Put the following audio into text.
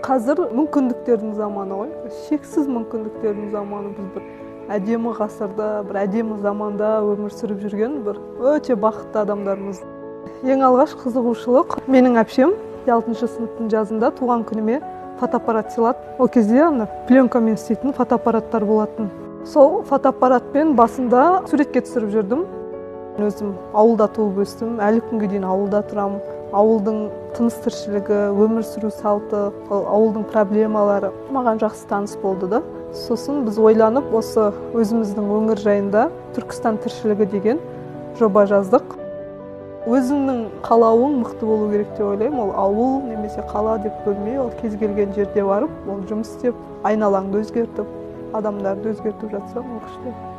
Қазір мүмкіндіктердің заманы ғой, шексіз мүмкіндіктердің заманы. Біз бір әдемі ғасырда, бір әдемі заманда өмір сүріп жүрген бір өте бақытты адамдармыз. Ең алғаш қызығушылық, менің әпшем 6 сыныптың жазында туған күніме фотоаппарат сыйлады. Ол кезде ана пленкамен істейтін фотоаппараттар болатын. Сол фотоаппаратпен басында суретке түсіріп жүрдім. Өзім ауылда туып өстім, әлі күнге дейін ауылда тұрамын. Ауылдың тыныс тіршілігі, өмір сүру салты, ауылдың проблемалары маған жақсы таныс болды да. Сосын біз ойланып, осы өзіміздің өңір жайында Түркістан тіршілігі деген жоба жаздық. Өзіңнің қалауың мықты болу керек деп ойлаймын. Ол ауыл немесе қала деп бөлмей, ол кез келген жерде барып, ол жұмыс істеп, айналаңды өзгертіп, адамдарды өзгертіп жатсаң, ол күшті.